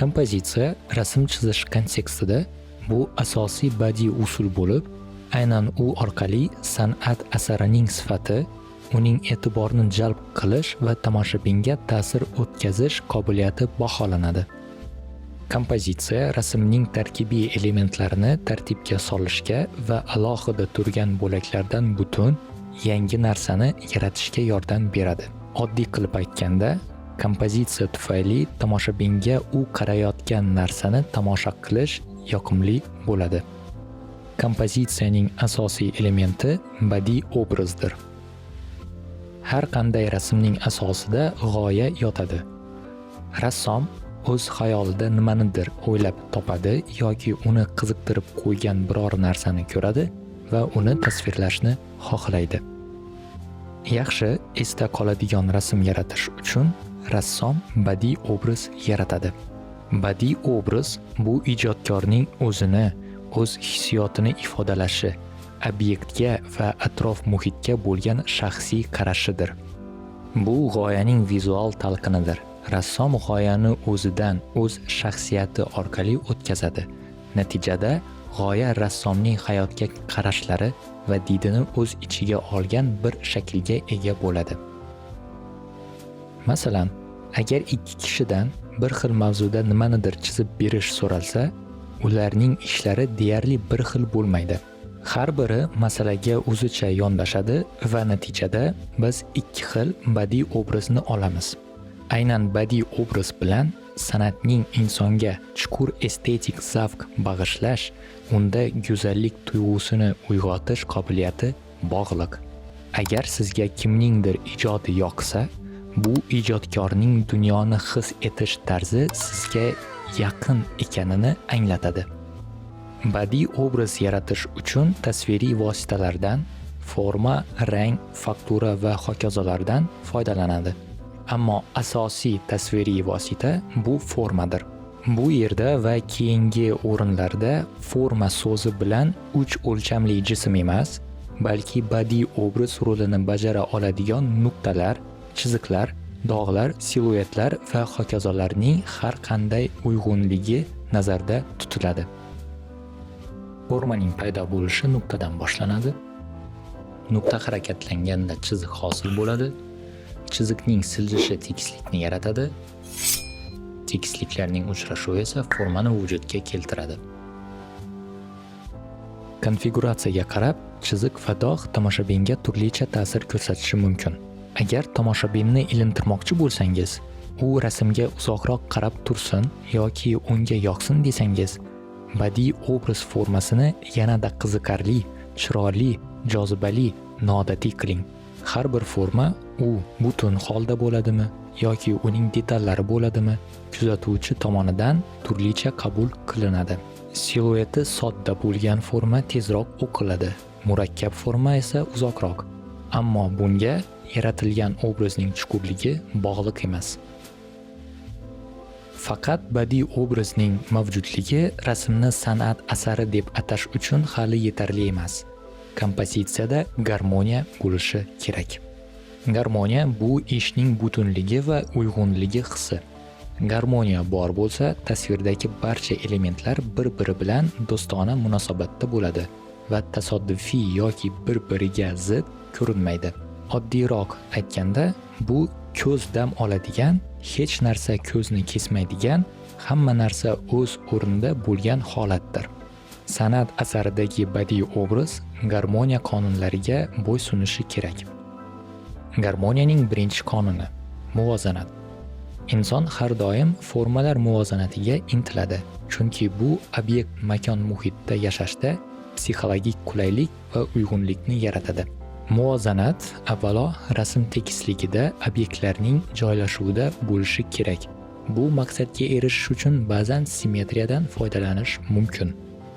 Kompozitsiya rasm chizish kontekstida bu asosiy badiiy usul bo'lib, aynan u orqali san'at asarining sifati, uning e'tiborni jalb qilish va tomoshabinga ta'sir o'tkazish qobiliyati baholanadi. Kompozitsiya rasmning tarkibiy elementlarini tartibga solishga va alohida turgan bo'laklardan butun, yangi narsani yaratishga yordam beradi. Oddiy qilib aytganda, kompozitsiya tufayli tomoshabinga u qarayotgan narsani tomosha qilish yoqimli bo'ladi. Kompozitsiyaning asosiy elementi badiiy obrazdir. Har qanday rasmning asosida g'oya yotadi. Rassom o'z xayolida nimanidir o'ylab topadi yoki uni qiziqtirib qo'ygan biror narsani ko'radi va uni tasvirlashni xohlaydi. Yaxshi, esda qoladigan rasm yaratish uchun rassom badiiy obraz yaratadi. Badiiy obraz bu ijodkorning o'zini, o'z hissiyotini ifodalashi, obyektga va atrof muhitga bo'lgan shaxsiy qarashidir. Bu g'oyaning vizual talqinidir. Rassom g'oyani o'zidan, o'z shaxsiyati orqali o'tkazadi. Natijada g'oya rassomning hayotga qarashlari va didini o'z ichiga olgan bir shaklga ega bo'ladi. Masalan, agar ikki kishidan bir xil mavzuda nimanidir chizib berish so'ralsa, ularning ishlari deyarli bir xil bo'lmaydi. Har biri masalaga o'zicha yondashadi va natijada biz ikki xil badiiy obrazni olamiz. Aynan badiiy obraz bilan san'atning insonga chuqur estetik zavq bag'ishlash, unda go'zallik tuyg'usini uyg'otish qobiliyati bog'liq. Agar sizga kimningdir ijodi yoqsa, bu ijodkorning dunyoni his etish tarzi sizga yaqin ekanini anglatadi. Badiiy obraz yaratish uchun tasviriy vositalardan, forma, rang, faktura va hokazolardan foydalanadi. Ammo asosiy tasviriy vosita bu formadir. Bu yerda va keyingi o'rinlarda forma so'zi bilan uch o'lchamli jism emas, balki badiiy obraz rolini bajara oladigan nuqtalar, chiziqlar, dog'lar, siluetlar va hokazolarning har qanday uyg'unligi nazarda tutiladi. Formaning paydo bo'lishi nuqtadan boshlanadi. Nuqta harakatlanganda chiziq hosil bo'ladi. Chiziqning siljishi tekislikni yaratadi. Tekisliklarning uchrashuvi esa formani vujudga keltiradi. Konfiguratsiyaga qarab, chiziq va dog' tomoshabinga turlicha ta'sir ko'rsatishi mumkin. Agar tomoshabinni ilintirmoqchi bo'lsangiz, u rasmga uzoqroq qarab tursin yoki unga yoqsin desangiz, badiiy obraz formasini yanada qiziqarli, chiroyli, jozibali, noodatiy qiling. Har bir forma, u butun holda bo'ladimi yoki uning detallari bo'ladimi, kuzatuvchi tomonidan turlicha qabul qilinadi. Silueti sodda bo'lgan forma tezroq o'qiladi, murakkab forma esa uzoqroq. Ammo bunga yaratilgan obrazning chuqurligi bog'liq emas. Faqat badiiy obrazning mavjudligi rasmni san'at asari deb atash uchun hali yetarli emas. Kompozitsiyada garmoniya bo'lishi kerak. Garmoniya bu ishning butunligi va uyg'unligi hissi. Garmoniya bor bo'lsa, tasvirdagi barcha elementlar bir-biri bilan do'stona munosabatda bo'ladi va tasodifiy yoki bir-biriga zid ko'rinmaydi. Oddiyroq aytganda, bu ko'z dam oladigan, hech narsa ko'zni kesmaydigan, hamma narsa o'z o'rnida bo'lgan holatdir. San'at asaridagi badiiy obraz garmoniya qonunlariga bo'ysunishi kerak. Garmoniyaning birinchi qonuni: muvozanat. Inson har doim formalar muvozanatiga intiladi, chunki bu obyekt makon muhitda yashashda psixologik qulaylik va uyg'unlikni yaratadi. Muvozanat avvalo rasm tekisligida, obyektlarning joylashuvida bo'lishi kerak. Bu maqsadga erishish uchun ba'zan simmetriyadan foydalanish mumkin.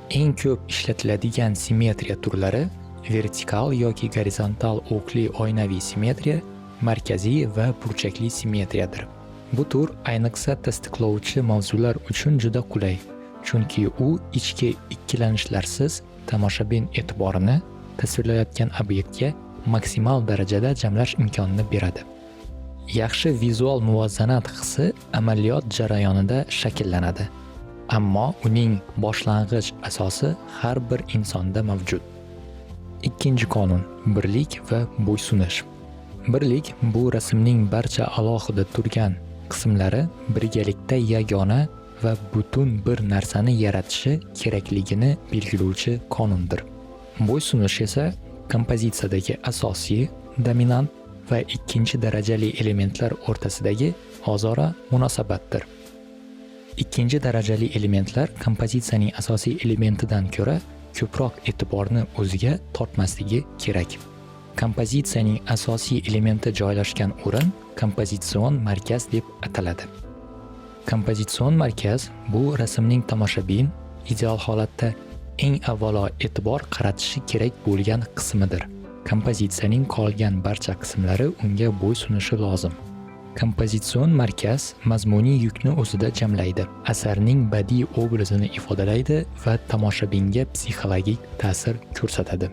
Eng ko'p ishlatiladigan simmetriya turlari: vertikal yoki gorizontal o'qli oynaviy simmetriya, markaziy va burchakli simmetriyadir. Bu tur ayniqsa tasdiqlovchi mavzular uchun juda qulay, chunki u ichki ikkilanishlarsiz tomoshabin e'tiborini tasvirlayotgan obyektga maksimal darajada jamlash imkonini beradi. Yaxshi vizual muvozanat hissi amaliyot jarayonida shakllanadi. Ammo uning boshlang'ich asosi har bir insonda mavjud. Ikkinchi qonun birlik va bo'ysunish. Birlik bu rasmning barcha alohida turgan qismlari birgalikda yagona va butun bir narsani yaratishi kerakligini belgilovchi qonundir. Bo'ysunish esa kompozitsiyadagi asosiy dominant va ikkinchi darajali elementlar o'rtasidagi o'zaro munosabatdir. Ikkinchi darajali elementlar kompozitsiyaning asosiy elementidan ko'ra ko'proq e'tiborni o'ziga tortmasligi kerak. Kompozitsiyaning asosiy elementi joylashgan o'rin kompozitsion markaz deb ataladi. Kompozitsion markaz bu rasmning tomoshabin ideal holatda eng avvalo e'tibor qaratishi kerak bo'lgan qismidir. Kompozitsiyaning qolgan barcha qismlari unga bo'ysunishi lozim. Kompozitsion markaz mazmuniy yukni o'zida jamlaydi, asarning badiiy obrazini ifodalaydi va tomoshabinga psixologik ta'sir ko'rsatadi.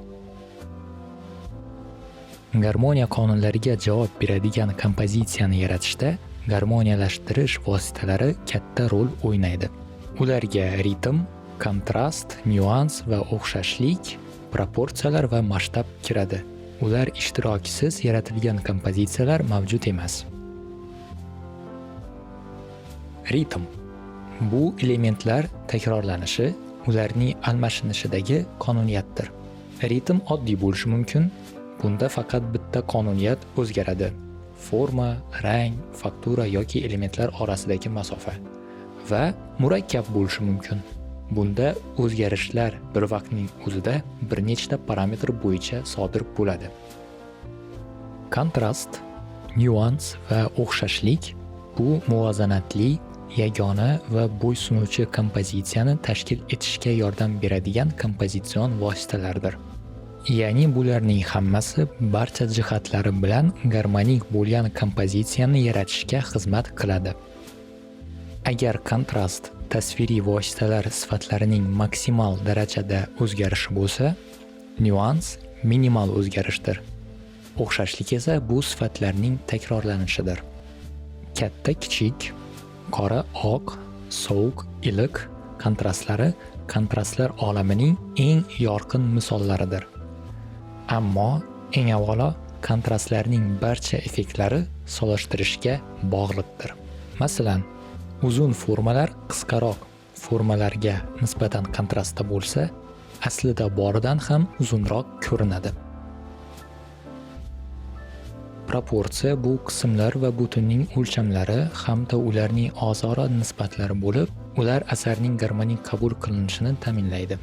Garmoniya qonunlariga javob beradigan kompozitsiyani yaratishda garmoniyalashtirish vositalari katta rol o'ynaydi. Ularga ritm, kontrast, nyuans va o'xshashlik, proporsiyalar va masshtab kiradi. Ular ishtirokisiz yaratilgan kompozitsiyalar mavjud emas. Ritm. Bu elementlar takrorlanishi, ularning almashinishidagi qonuniyatdir. Ritm oddiy bo'lishi mumkin. Bunda faqat bitta qonuniyat o'zgaradi: forma, rang, faktura yoki elementlar orasidagi masofa. Va murakkab bo'lishi mumkin. Bunda o'zgarishlar bir vaqtning o'zida bir nechta parametr bo'yicha sodir bo'ladi. Kontrast, nyuans va o'xshashlik bu muvozanatli, yagona va bo'ysunuvchi kompozitsiyani tashkil etishga yordam beradigan kompozitsion vositalardir. Ya'ni bularning hammasi barcha jihatlari bilan garmonik bo'lgan kompozitsiyani yaratishga xizmat qiladi. Agar kontrast tasviriy vositalar sifatlarining maksimal darajada o'zgarishi bo'lsa, nyuans minimal o'zgarishdir. O'xshashlik esa bu sifatlarning takrorlanishidir. Katta kichik, qora oq, sovuq iliq kontrastlari kontrastlar olamining eng yorqin misollaridir. Ammo eng avvalo kontrastlarning barcha effektlari solishtirishga bog'liqdir. Masalan, uzun formalar qisqaroq formalarga nisbatan kontrastda bo'lsa, aslida boridan ham uzunroq ko'rinadi. Proporsiya bu qismlar va butunning o'lchamlari hamda ularning o'zaro nisbatlari bo'lib, ular asarning garmonik qabul qilinishini ta'minlaydi.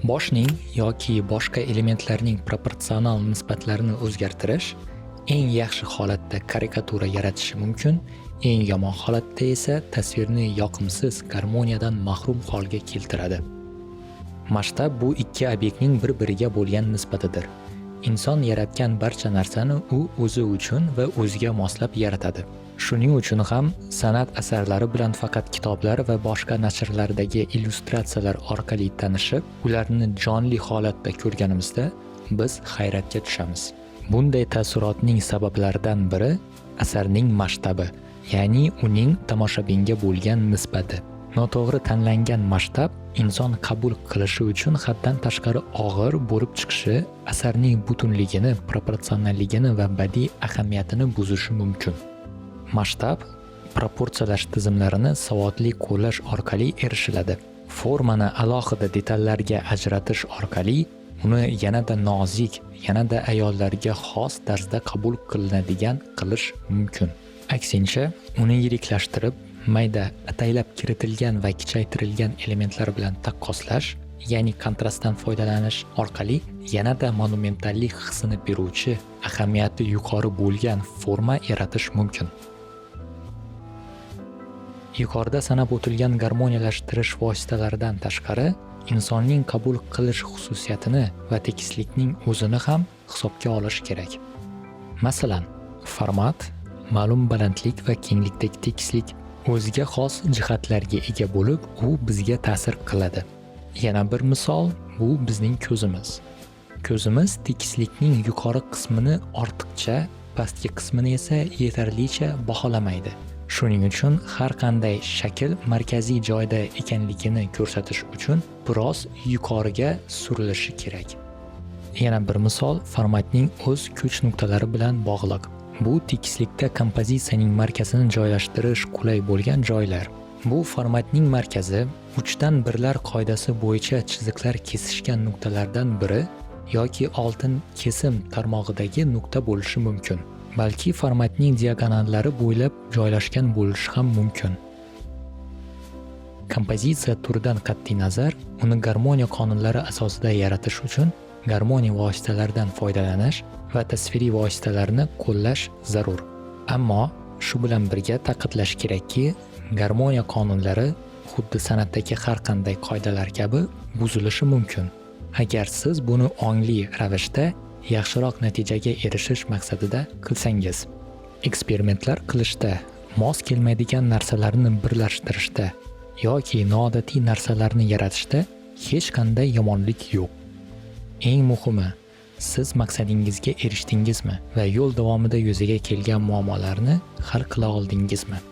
Boshning yoki boshqa elementlarning proporsional nisbatlarini o'zgartirish eng yaxshi holatda karikatura yaratishi mumkin, eng yomon holatda esa tasvirni yoqimsiz garmoniyadan mahrum holga keltiradi. Masshtab bu ikki obyektning bir-biriga bo'lgan nisbatidir. Inson yaratgan barcha narsani u o'zi uchun va o'ziga moslab yaratadi. Shuning uchun ham san'at asarlari bilan faqat kitoblar va boshqa nashrlardagi illyustratsiyalar orqali tanishib, ularni jonli holatda ko'rganimizda biz hayratga tushamiz. Bunday taassurotning sabablaridan biri asarning masshtabi, ya'ni uning tomoshabinga bo'lgan nisbati. Noto'g'ri tanlangan masshtab inson qabul qilishi uchun haddan tashqari og'ir bo'lib chiqishi, asarning butunligini, proporsionalligini va badiiy ahamiyatini buzishi mumkin. Masshtab proporsiyalash tizimlarini savodli qo'llash orqali erishiladi. Formani alohida detallarga ajratish orqali uni yanada nozik, yanada ayollarga xos tarzda qabul qilinadigan qilish mumkin. Aksincha, uni yiriklashtirib, mayda ataylab kiritilgan va kichaytirilgan elementlar bilan taqqoslash, ya'ni kontrastdan foydalanish orqali yanada monumentallik hissini beruvchi, ahamiyati yuqori bo'lgan forma yaratish mumkin. Yuqorida sanab o'tilgan garmoniyalashtirish vositalaridan tashqari, insonning qabul qilish xususiyatini va tekislikning o'zini ham hisobga olish kerak. Masalan, format, ma'lum balandlik va kenglikdagi tekislik o'ziga xos jihatlarga ega bo'lib, u bizga ta'sir qiladi. Yana bir misol bu bizning ko'zimiz. Ko'zimiz tekislikning yuqori qismini ortiqcha pastki qismini esa yetarlicha baholamaydi. Shuning uchun har qanday shakl markaziy joyda ekanligini ko'rsatish uchun biroz yuqoriga surilishi kerak. Yana bir misol formatning o'z kuch nuqtalari bilan bog'liq. Bu tekislikda kompozitsiyaning markazini joylashtirish qulay bo'lgan joylar. Bu formatning markazi uchdan birlar qoidasi bo'yicha chiziqlar kesishgan nuqtalardan biri yoki oltin kesim tarmog'idagi nuqta bo'lishi mumkin. Balki formatning diagonallari bo'ylab joylashgan bo'lishi ham mumkin. Kompozitsiya turidan qat'iy nazar, uni garmoniya qonunlari asosida yaratish uchun garmoniya vositalaridan foydalanish va tasviriy vositalarni qo'llash zarur. Ammo shu bilan birga ta'kidlash kerakki, garmoniya qonunlari xuddi san'atdagi har qanday qoidalar kabi buzilishi mumkin. Agar siz buni ongli ravishda yaxshiroq natijaga erishish maqsadida qilsangiz. Eksperimentlar qilishda, mos kelmaydigan narsalarni birlashtirishda yoki noodatiy narsalarni yaratishda hech qanday yomonlik yo'q. Eng muhimi, siz maqsadingizga erishdingizmi va yo'l davomida yuzaga kelgan muammolarni hal qila oldingizmi?